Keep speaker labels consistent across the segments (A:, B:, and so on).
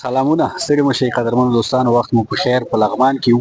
A: سلامونه، ستړي مشي قدرمنو دوستانو. وخت مو په خیر. په لغمان کې یو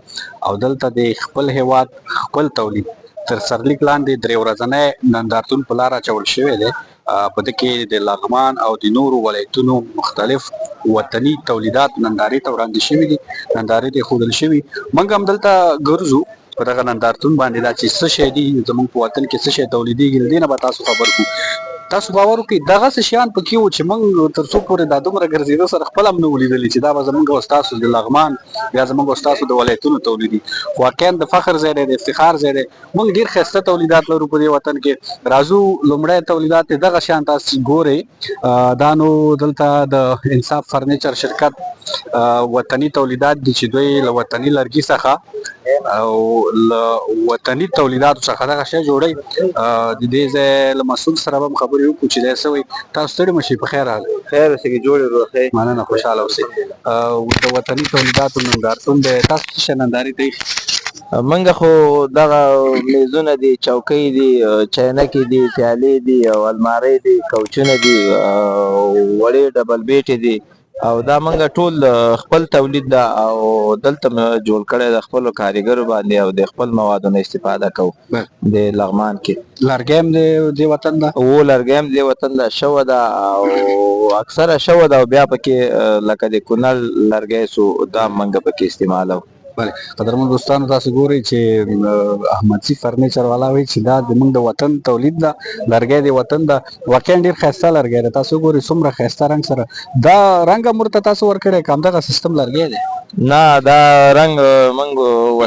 A: او دلته د خپل هیواد خپل تولید تر سرلیک لاندې درې ورځنی نندارتون په لار اچول شوی دی. په دې کې د لغمان او د نورو ولایتونو مختلف وطني تولیدات نندارې ته وړاندې شوي دي، نندارې ته ښودل شوي. موږ هم دلته ګرځو په دغه نندارتون باندې، دا چې څه شی دي، زموږ په وطن کې څه شی تولیدېږي، له دې نه به تاسو خبر کړو. تاسو باور وکړئ، دغسې شیان پکې وو چې موږ تر څو پورې دا دومره ګرځېدو سره خپله هم نه وو لیدلي چې دا به زموږ او ستاسو د لغمان یا زموږ او ستاسو د ولایتونو تولیدي. خو واقعا د فخر ځای دی، د افتخار ځای دی. موږ ډېر ښایسته تولیدات لرو په دې وطن کې. راځو، لومړی تولیدات دغه شیان تاسو ګورئ. دا نو دلته د انصاف فرنیچر شرکت وطني تولیدات دي چې دوی له وطني لرګي څخه او له وطني تولیداتو څخه دغه شی جوړوي. د دې ځای له مسؤل سره به هم خبرې وکړو چې دی څه وایي. تاسو ستړي مه شئ، په خیر راغلئ.
B: خیر اوسې، جوړ روغ.
A: مننه، خوشحاله اوسئ. د وطني تولیداتو نندارتون دی، تاسو څه شی نندارې ته ایښي؟
B: منګه خو دغه میزونه دي، چوکۍ دي، چینکې دي، پیالې دي او المارۍ دي، کوچونه دي، وړې ډبل بیټې دي او دا منګه ټول خپل تولید ده او دلته مې جوړ کړی د خپلو کاریګرو باندې او د خپل موادو نه استفاده کوو د لغمان کې.
A: لرګی هم د وطن ده؟
B: و، لرګی هم د وطن ده، شوه ده او اکثره شوه ده او بیا پکې لکه د کونړ لرګی سو، دا منګه پکې استعمالو.
A: بله، قدرمن دوستانو، تاسو ګورئ چې احمدزي فرنیچر والا وایي چې دا زمونږ د وطن تولید ده، لرګی د وطن ده. واقعا ډیر ښایسته لرګی ده. تاسو ګورئ څومره ښایسته رنګ سره دا رنګ هم ورته تاسو ورکړی که همدغه سیستم لرګی دی؟
B: نه، دا رنګ موږ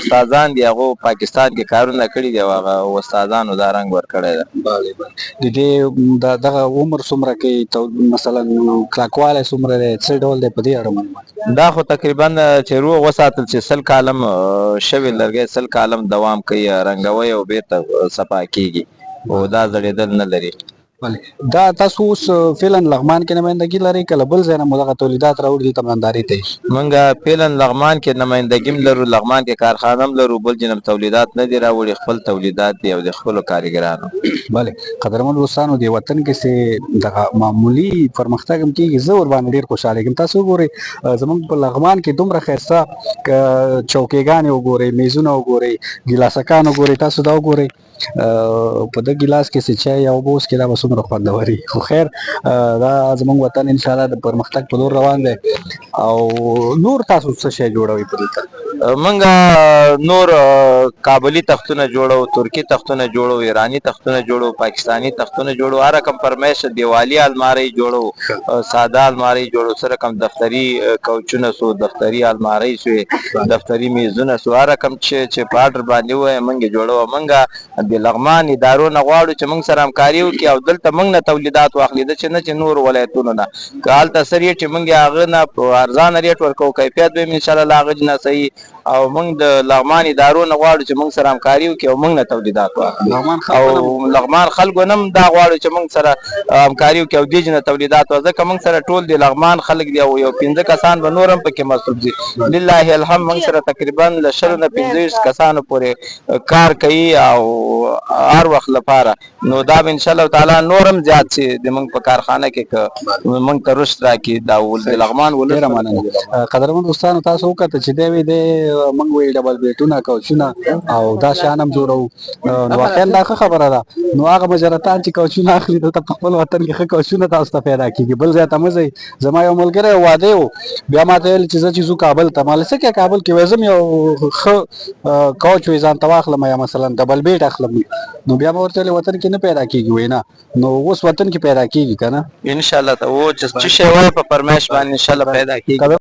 B: استادان دي، هغو پاکستان کې کارونه کړي دي او هغه استادانو دا رنګ ورکړی ده.
A: بله بله، د دې دغه عمر څومره کوي؟ مثلا کلکوالی څومره دی، څه ډول دی، په دې اړه معلومات.
B: دا خو تقریبا چې روغ وساتل چې 100 کالم شوی لرګی، 100 کالم دوام کوي. رنګوي او بیرته صفا کیږي او دا زړېدل نه لري.
A: بله، دا تاسو اوس فعلا لغمان کې نمایندګي لرئ که له بل ځای نه مو دغه تولیدات راوړي دلته نندارې ته ایښي؟
B: مونږ فعلا لغمان کې نمایندګي هم لرو، لغمان کې کارخانه هم لرو. بل ځای نه تولیدات نه دي راوړي، خپل تولیدات دي او د خپلو کاریګرانو.
A: بله، قدرمن دوستانو، د وطن کې چې دغه معمولي پرمختګ هم کېږي، زه ورباندې ډېر خوشحالېږم. تاسو وګورئ، زمونږ په لغمان کې دومره ښایسته چوکیګانې وګورئ، میزونه وګورئ، ګیلاسکان وګورئ. تاسو دا وګورئ، په دې ګیلاس کې چې چای یا اوبه وڅښې، دا به څومره خوندور وي. خو خیر، دا زمونږ وطن ان شاء الله د پرمختګ په لور روان دی. او نور تاسو څه شی جوړوئ په دلته؟
B: مونږ نور کابلی تختونه جوړو، ترکی تختونه جوړو، ایرانی تختونه جوړو، پاکستانی تختونه جوړو، هر رقم فرمایش، دیوالي المارۍ جوړو، ساده المارۍ جوړو، څه رقم دفتري کوچونه سو، دفتري المارۍ سوې، دفتري میزونه سو، هر رقم چې په آرډر باندې وایي مونږ یې جوړو. مونږ د لغمان ادارو نه غواړو چې مونږ سره همکاري وکړي او دلته مونږ نه تولیدات واخلي، د چې نه چې نور ولایتونو نه. که هلته څه ریټ، مونږ یې هغه نه په ارزانه ریټ ورکوو، کیفیت به هم انشاءالله له هغه نه صحیح. او مونږ د لغمان ادارو نه غواړو چې مونږ سره همکاري وکړي او مونږ نه تولیدات واخلي. او لغمان خلکو نه هم دا غواړو چې مونږ سره همکاري وکړي او دې نه تولیدات واخلي، ځکه مونږ سره ټول د لغمان خلک دي او یو پنځه کسان به نور هم پکې مصروف دي. لله الحمد، مونږ سره تقریبا له 20 نه 25 کسانو پورې کار کوي او هر وخت لپاره. نو دا به ان شاء الله تعالی نور هم زیات شي د موږ په کارخانه کې که موږ ته رشد راکړي دا د لغمان ولس.
A: ډېره مننه. قدرمن دوستانو، تاسو وکتل چې دی وی دی موږ وی ډبل بیټونه، کوچونه او دا شیان هم جوړوو. نو واقعا دا ښه خبره ده. نو هغه مجرتان چې کوچونه اخلي، دلته په خپل وطن کې ښه کوچونه تاسو ته پیدا کېږي، بل ځای ته مه ځئ. زما یو ملګری واده و، بیا ما ته ویل چې زه چې ځو کابل ته. ما له څه کې کابل کې وزم، یو ښه کوچ وې ځان ته واخلم یا مثلا ډبل بیټ اخلم. نو بیا به ورته وطن کې نه پیدا کیږي؟ وای نه. نو اوس وطن کې پیدا کیږي کنه؟
B: ان شاء الله ته و چې شی وای په فرمایش باندې ان شاء الله پیدا کیږي.